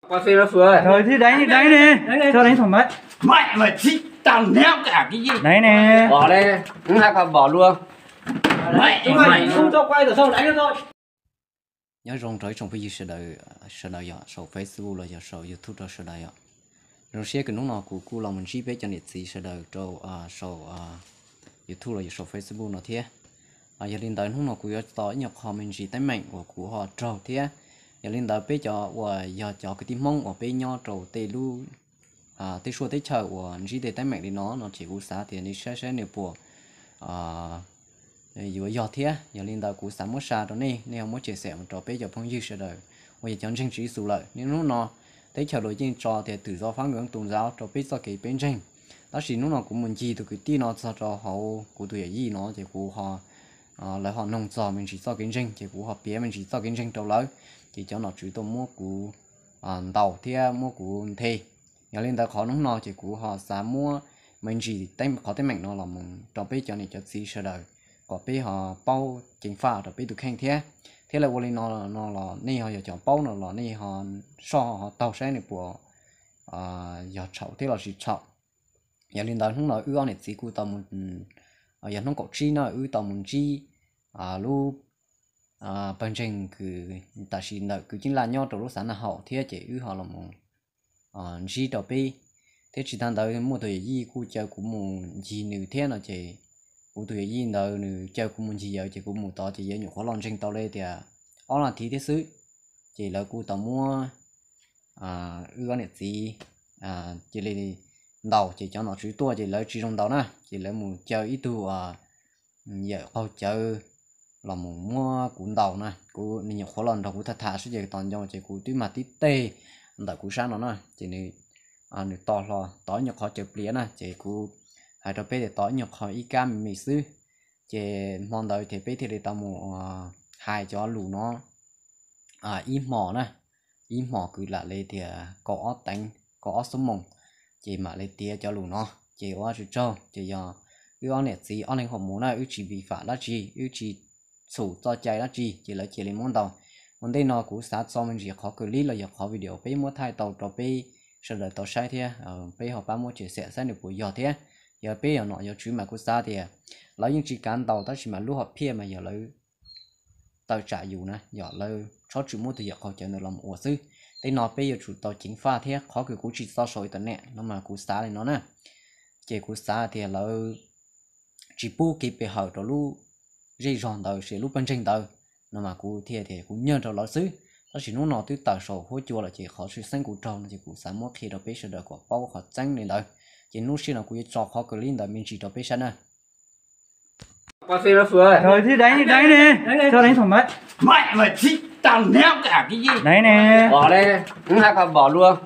Qua xe nó Phượng ơi. Rồi thì đánh, đánh đi. Cho đánh thoải mái. Mày mà thích tao ném cả cái gì? Đấy nè. Bỏ đây. Nó hai con bỏ luôn. Mày, mày. Không cho quay, tại sao đánh nó thôi? Nyob zoo rau ib tsoom phooj ywg sawv daws, sawv daws yom, saum Facebook los yog saum YouTube rau sawv daws yom. Zoo siab kws hnub no kuv kuj los mus ntsib peb cov niam txiv sawv daws rau saum YouTube los yog saum Facebook no thiab. Yog li ntawd hnub no kuv yuav tso ib nyuag qho me ntsis teeb meem uas kuv ho raug thiab. Yog li ntawd peb cov uas yog cov kwv tij Hmoob uas peb nyob rau tej lub tej suab teb chaws uas ntsib tej teeb meem li no no ces kuv xav tias nej saib saib nws puas yuav yog thiab. Yog li ntawd kuv xav muab xa rau nej, nej ho muab tshia xem mus rau peb cov phooj ywg sawv daws uas yog cov ntseeg Tswv Yexus lawm. Niaj hnub no teb chaws luag yeej tso tias thử do pháp ngữ tôn giáo rau peb txoj kev peb ntseeg. Tab sis hnub no kuv mus ncig tus kwv tij no txog rau hauv kuv tus yawm yij no ces kuv ho, lawv ho noog txog me ntsis txoj kev ntseeg ces kuv ho piav me ntsis txoj kev ntseeg rau lawv, ces cov nom tswv tuaj muab kuv ntaus thiab muab kuv nthe. Yog li ntawd qhov hnub no ces kuv ho xav muab me ntsis qhov teeb meem no los mus rau peb cov niam cov txiv sawv daws kom peb ho paub ceev faj rau peb tus kheej thiab. Thiab lawv ua li no no los nej ho yog cov paub no los nej ho soj ho taug saib nws puas yog txhaum thiab los tsis txhaum. Yog li ntawd hnub no wb ob niam txiv kuj tau mus, yog hnub kaum tsib no wb tau mus ntsib lub pawg ntseeg kws tam sim ntawm kwv Ceeb Laj nyob rau lub xav Naj Haus thiab ces wb ho los ntsib rau peb. Thiab tsis tas ntawd muaj tus yawm yij kuj caw kuv mus ncig nws thiab no ces kuv tus yawm yij ntawd nws caw kuv mus ncig yawg ces kuv mus tod ces yawg nyuam qhuav los ntseeg tau li tias ob lub hlis thiab xwb. Ces lawv kuj tau muab wb ob niam txiv cia li ntaus ces cov nom tswv tuaj ces lawv tsis zoo ntaus na ces lawv mus caw ib tug yawm qaug cawv los mus muab kuv ntaus na. Kuv, nws nyuam qhuav los nrog kuv tham tham xwb ces tos ncoo ces kuv twb mag tib teg ntawm kuv sab no na ces nws tos hlo tos ib nyuag qhov caws pliav na ces kuv hais rau peb tias tos ib nyuag qho ib kab me me xwb. Ces hmo ntawd ces peb thiaj li tau mus hais cov lus no ib hmos na, ib hmos kwv lam li tias kaum ob teev, kaum ob xuab moos, ces mam li tiav cov lus no. Ces ua tsaug tsaug ces yog wb ob niam txiv ob leeg hauv mus na, wb tsis vi phạm dab tsi, wb tsis txhum txoj cai dab tsi ces lawv cia li muab ntaus. Ua ntej no kuv xav tso me ntsis qhov clip los yog qhov video peb muab thaij tau rau peb sawv daws tau saib thiab peb ho pab muab tshia xem saib nws puas yog thiab. Yog peb yog nom yog tswv mas kuv xav tias lawv yeej tsis kav ntaus tab sis mas lub hom phiaj mas yog lawv tawm tsam yus na, yog lawv txhob txwm muab tus yawm qaug cawv ntawd los mus ua xwb. Tej no peb yuav tsum tau ceev faj thiab qhov kws kuv tsis tso saum internet no mas kuv xav li no na. Ces kuv xav tias lawv tsis pub kev pe hawm rau lub zej zog ntawd ces lub pawg ntseeg ntawd no mas kuv thiaj tias kuv nyiag rau lawv xwb. Tab sis hnub no twb tawm saum huab cua lawm ces qhov tshwj xeeb kuv raug no ces kuv xav muab qhia rau peb sawv daws kom paub qhov tseeb li ntawd. Ces hnub sij no kuv yuav tso qhov clip ntawd me ntsis rau peb saib na. Rồi thì đánh đi, đánh đi. Cho đánh thoải mái. Mày mà thích tao ném cả cái gì? Đấy nè. Bỏ đây. Nó hai con bỏ luôn.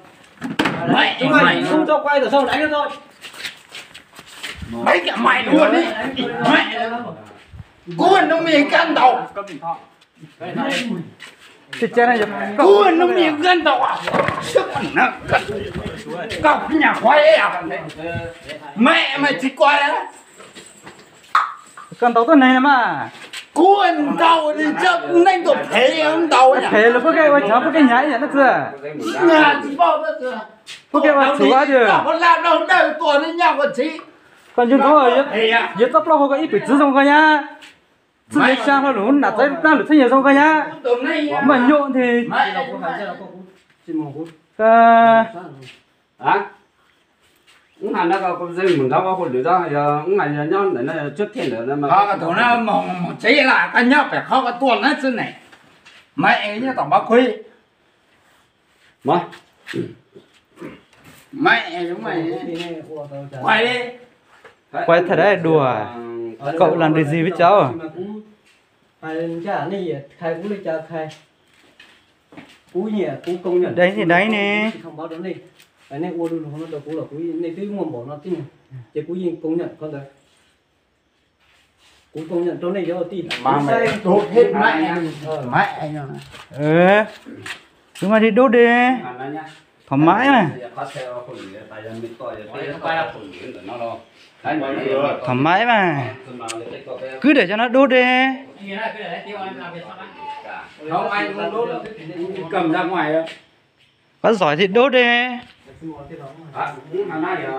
Mày, mày. Không cho quay, tại sao đánh nó thôi? Đánh cả mày luôn đi. Mày. Cú nó mày gan đầu. Cái chết này. Cú nó mày gan đầu à? Sức mạnh nó. Cọc nhà khoai à? Mẹ mày thì coi á. Koj ntaus tuab neeg na mas. Kuv ntaus li cov neeg tuaj phem ntaus. Phem los puab kej ua cov puab kej hnyav ib yam na txiv. Puab kej ua txhuv ces. Koj ntsej ntuj, yuav txoj plaub hau koj ib pwm txwv zoo koj nyab. Txwj li xyaa hlo lus nam txawv plab lus txheeb yawg zoo koj nyab. Mas nyuam nthi. Ub, hais no koj zeeg mus nrog ua hauj lwm da, yog ub hais yog nyob ntawm no tshuab thiaj ntawm no mas. Qhov koj tus no mus mus tsev lawm, koj nyob pem qhov koj tuaj na xwb ne. Maiv es nyob tom Npov Khuib. Maiv es, Maiv es, quay thật đấy đùa, cậu làm được gì với cháu? Hais ncaj nej yias khai kuv li cas khai. Kuv nyiam kuv công nhận. Đấy thì đấy nè. Thông báo rau nej, nej ua du lug no rau kuv los kuv, nej twb muaj npaum no tij, ces kuv yeej công nhận koj ntawd. Kuv công nhận rau nej cov tij. Cứ mà đi đốt đi. Thoải mái mà. Thoải mái mà. Cứ để cho nó đốt đi. Không, anh không đốt đâu. Cầm ra ngoài. Pab giỏi thì đốt đi.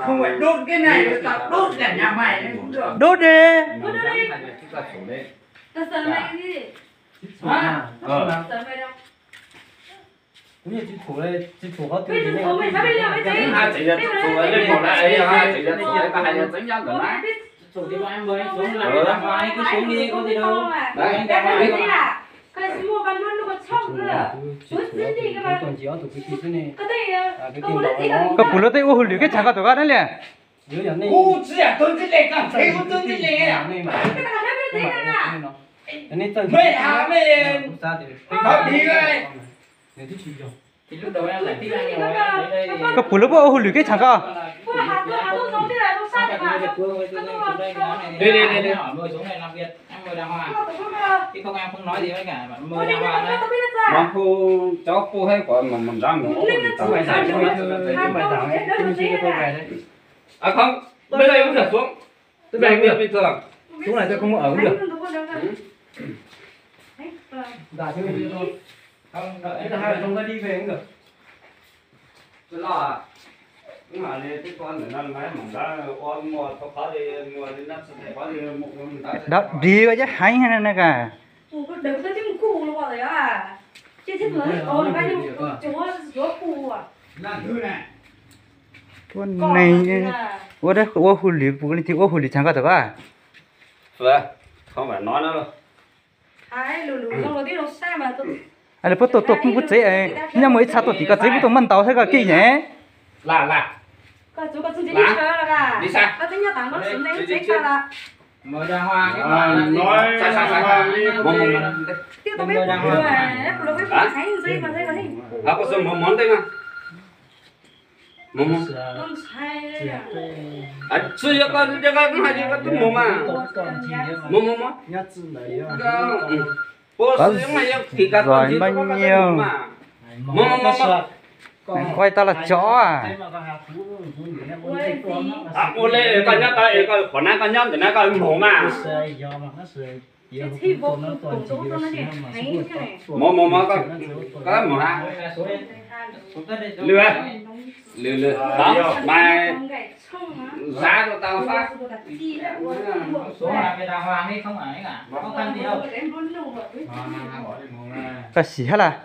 Không phải đốt cái này, tao đốt cả nhà mày đấy, đúng chưa? Đốt đi. Đốt đi. Tao sờ mày cái gì? Hả? Sờ mày đâu? Ui, chính phủ đây, chính phủ có tuyên truyền. Chính phủ mày sao bây giờ mới thấy? Hai triệu là chính phủ lấy một lại ấy, hai triệu là chính phủ lấy, có hai triệu chính nhau rồi mà. Chủ thì bọn em mời anh xuống làm việc đàng hoàng, anh cứ xuống đi, có gì đâu. Đấy, anh đàng hoàng đi. Cái mua bán luôn luôn trong cơ. Chính phủ có tuyên truyền, có tuyên truyền từ cái này. Cái tin đó. Koj puas lub teb ua hauj lwm kev tshaj koj tom qab dab li? Kuv tsis yam tug tsis lees, koj tsis yam tug tsis lees. Mej ha mej, koj puas lub puab ua hauj lwm kev tshaj koj? Mov hu cov puj heev kom mus mus nrab mus ua li tau. Không, bên đây cũng được xuống. Bên này cũng được. Xuống này tôi không ở cũng được. Dạ, chứ không, đợi hai vợ chồng ta đi về cũng được. Dab ris ua cov heev no na ka. Ua neeg ua dab ua hauj lwm, puas leej twg ua hauj lwm tshaj koj tom qab? Puab tuaj tuaj kuv tsev, nyob muaj ib txha tuaj tim koj tsev, puab tuaj maj ntaus thiab koj kij ne. Tsis yog koj, koj hais tias koj twb mus mas. Mus mus mus. Puas xwb mas yog kis koj tsis tau koj mus mas. Mus mus mus. Quaj tau los tso. Ua li koj nyob tau es koj qhov na koj nyob ntawm na koj mus mas. Mus mus mus, koj mus na. Lwm, lwm lwm, mas zab rau tau fab. Koj sim hab las.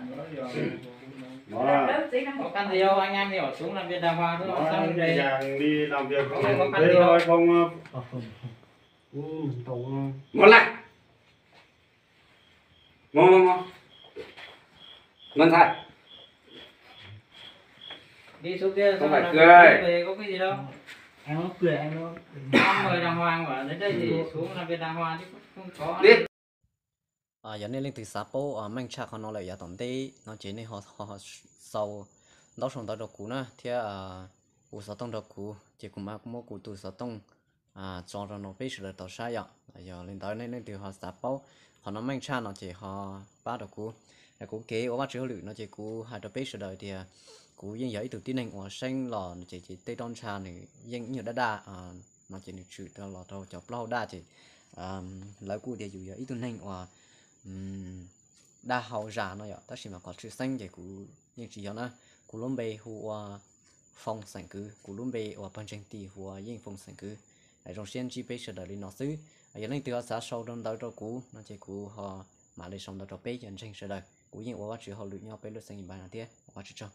Mus las. Mus mus mus. Npawg ntxhais. Không phải cười. Yog nej leej twg xav paub meej tshaj qhov no lawm yav tom ntej no ces nej ho xaus ntaub sau ntawv rau kuv na thiab hu xov tooj rau kuv ces kuv mam muab kuv tus xov tooj tso rau no peb sawv daws tau saib yom. Yog li ntawd nej leej twg ho xav paub qhov no meej tshaj no ces ho pab rau kuv. Kuv kev ua Vajtswv hauj lwm no ces kuv hais rau peb sawv daws tias kuv yeej yog ib tug tib neeg uas seeb los no ces tej roj ntsha nws yeej ib nyuag daj daj no ces nws tshwm los rau cov plaub hau daj ces lawv kuj tias yus yog ib tug neeg uas daj hau zam no yom, tab sis mas qhov tshwj xeeb ces kuv yeej tsis yog na. Kuv lub npe hu ua Fooj xeem Kwv, kuv lub npe uas pawg ntseeg tis hu ua Yeej Fooj xeem Kwv. Zoo siab ntsib peb sawv daws li no xwb. Yog leej twg ho xav sau rau ntawv rau kuv no ces kuv ho mam li sau ntawv rau peb cov ntseeg sawv daws. Kuv yeej ua Vajtswv hauj lwm nyob peb lub xeev Npab no thiab. Ua Vajtswv tsaug.